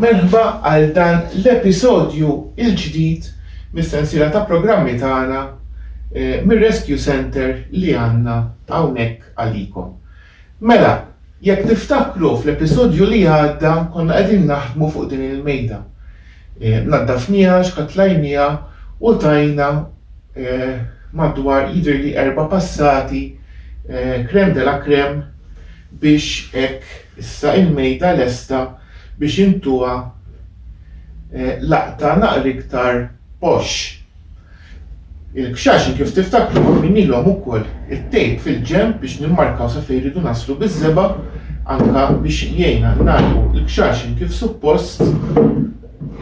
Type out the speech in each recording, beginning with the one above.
Merħba għal dan l-episodju il-ġdid mis-sensiela ta' programmi tagħna eh, mir-Rescue Center li għandna hawnhekk għalikom. Mela, jekk tiftakru fl-episodju li għadda konna qegħdin naħdmu fuq din il-mejda. Eh, naddafniha, xkatlajniha u tajna eh, madwar jidhirli erba' passati creme de la creme biex hekk issa il-mejda lesta biex intuha laqta naqra iktar posh. Il-kxaxen kif tiftakru għamilnilhom ukoll it-tape fil-ġenb biex nimmarkaw sa fejn irridu naslu biż-żebgħa anke biex jgħinna nagħlqu l-kxaxen kif suppost.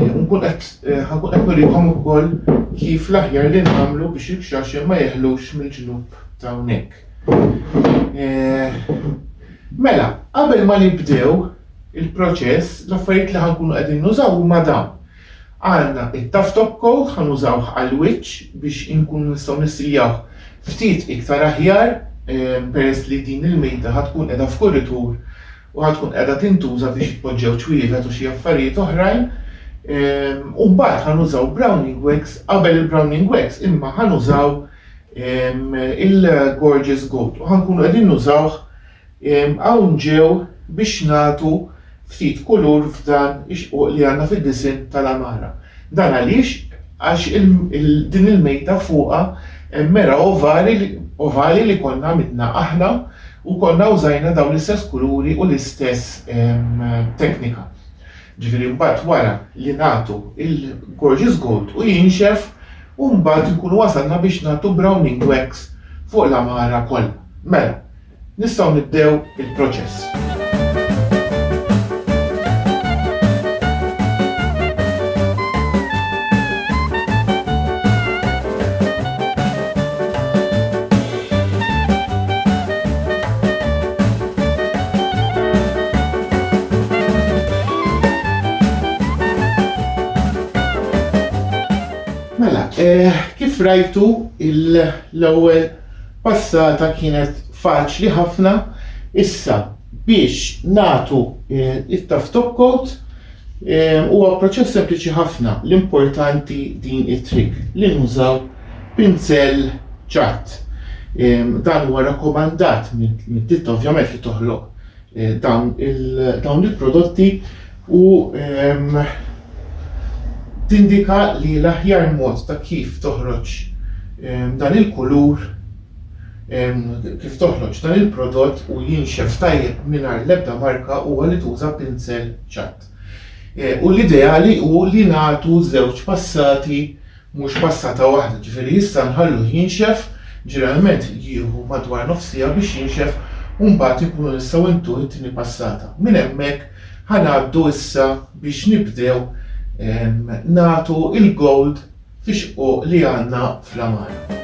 Nkun qed ħankun qed nurikom ukoll kif l-aħjar li nagħmlu biex il-kxaxen ma jeħlux mill-ġnub ta' hawnhekk. Mela, qabel ma nibdew il-proċess, l-affarijiet li ħankunu qegħdin nużaw huma dawn. Għandna it-tough top coat ħa nużawh għall-wiċċ biex inkunu nistgħu nissiljawh ftit iktar aħjar peress li din il-mejda ħa tkun qiegħda f'kuritur u ħa tkun qiegħda tintuża biex jitpoġġew ċwievet u xi affarijiet oħrajn. U mbagħad ħa nużaw browning wax, qabel il-browning wax imma ħa nużaw il-Gorgeous Gold u ħankunu qegħdin nużawh hawn ġew biex nagħtu ftit kulur f'dan ix-xquq li għandna fid-disinn tal-għamara. Dan għaliex għax din il-mejda fuqha hemm mera ovali ovali li konna għamilna aħna u konna użajna dawn l-istess kuluri u l-istess teknika. Ġifieri mbagħad wara li nagħtu il-Gorgeous Gold u jinxef u mbagħad inkunu wasalna biex nagħtu browning wax fuq l-għamara kollha. Mela, nistgħu nibdew il-proċess. Mela, eh, kif rajtu l-ewwel passata kienet faċli ħafna, issa biex natu eh, it-tough top coat eh, huwa proċess sempliċi ħafna, l-importanti din it-trick li nużaw pinzell ċatt. Dan huwa rakkomandat mid-ditta ovvjament li toħloq eh, dawn il-prodotti u tindika li l-aħjar mod ta' kif toħroġ dan il-kulur kif toħroġ dan il-prodott u jinxef tajjeb mingħajr l-ebda marka huwa li tuża pinzell ċatt. Eh, u l-ideali hu li nagħtu żewġ passati mhux passata waħda, ġifieri issa nħalluh jinxef, ġeneralment jieħu madwar nofs siegħa biex jinxef u mbagħad inkunu nistgħu ntuh it-tieni passata. Minn hemmhekk ħa ngħaddu issa biex nibdew nagħtu il-gold fix-xquq li għandna fl-għamara.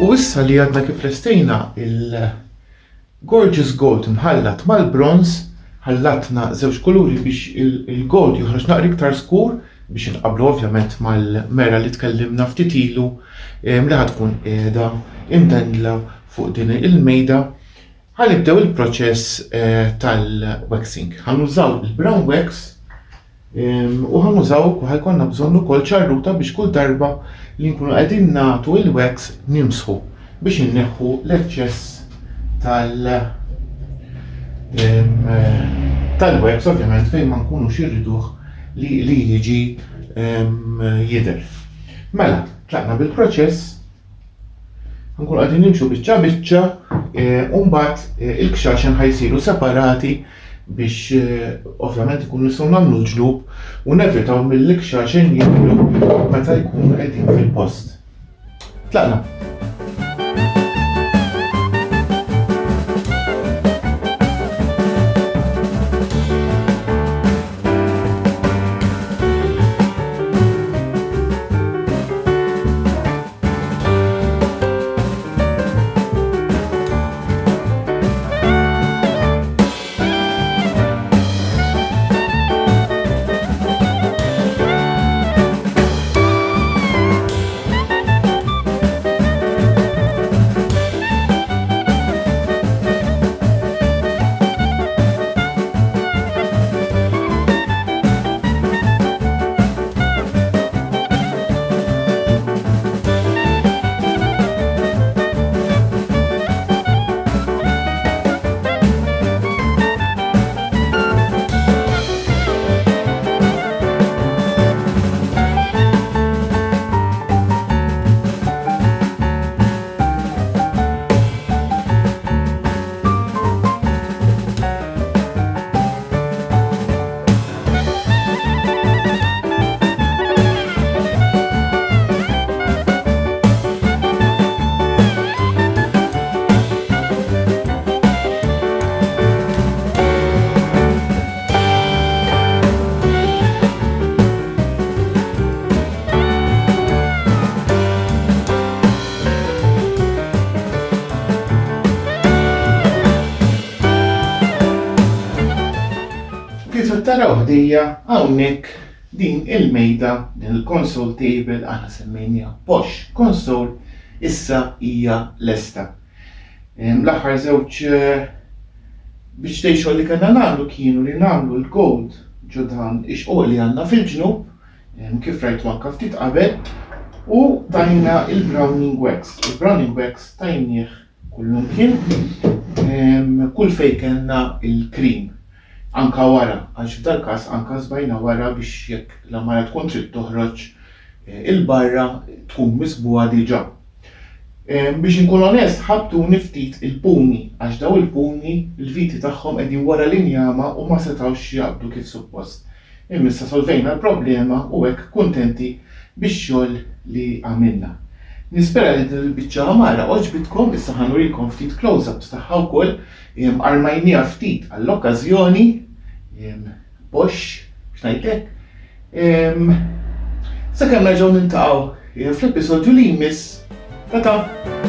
U issa li għadna kif lestejna il- Gorgeous Gold mħallat mal-bronż, ħallatna żewġ kuluri biex il-gold joħroġ naqra iktar skur biex inqabblu ovvjament mal-mera li tkellimna ftit ilu li ħa tkun qiegħda imdendla fuq din il-mejda. Ħa nibdew il-proċess tal-waxing. Ħa nużaw il-brown wax U ħa nużaw ħa jkollna bżonn ukoll ċarruta biex kull darba li nkunu qegħdin nagħtu il-wax nimsħu biex inneħħu l-eċċess tal tal-wax ovvjament fejn ma nkunux irriduh li, li jiġi jidher. Mela, tlaqna bil-proċess Nkun qegħdin nimxu biċċa biċċa eh, u mbagħad eh, il-kxaxen ħajsiru separati biex eh, ovvjament ikun nistgħu nagħmlu l-ġnub u nevitaw mill-kxaxen jidhru meta jkunu qegħdin fil-post. Tlaqna. Kif qed taraw ħdejja hawnhekk din il-mejda, din il-console table aħna semmejniha posh console issa hija lesta. L-aħħar żewġ eh, biċċtejn xogħol li kellna nagħmlu kienu li nagħmlu l-gold ġo dan ix-xquq li għandna fil-ġnub, kif rajtu anka ftit qabel, u tajna il-browning wax. Il-browning wax tajnieh kullumkien, kull fejn kellna il-cream. Anka wara, għax f'dal-każ anka żbajna wara biex jekk l-għamara tkun trid toħroġ il-barra tkun misbugħa diġà. Biex inkun onest ħabtuni ftit il-puni għax daw il-puni l-viti tagħhom qegħdin wara l-injama u ma setgħux jaqbdu kif suppost. Imma issa solvejna l-problema u hekk kuntenti bix-xogħol li għamilna. Nispera li din il-biċċa għamara għoġbitkom, issa ħa nurikom ftit close-ups tagħha wkoll, armajniha ftit għall-okkażjoni, box, biex ngħid hekk. Sakemm nerġgħu niltaqgħu fl-episodju li jmiss. Ta-ta!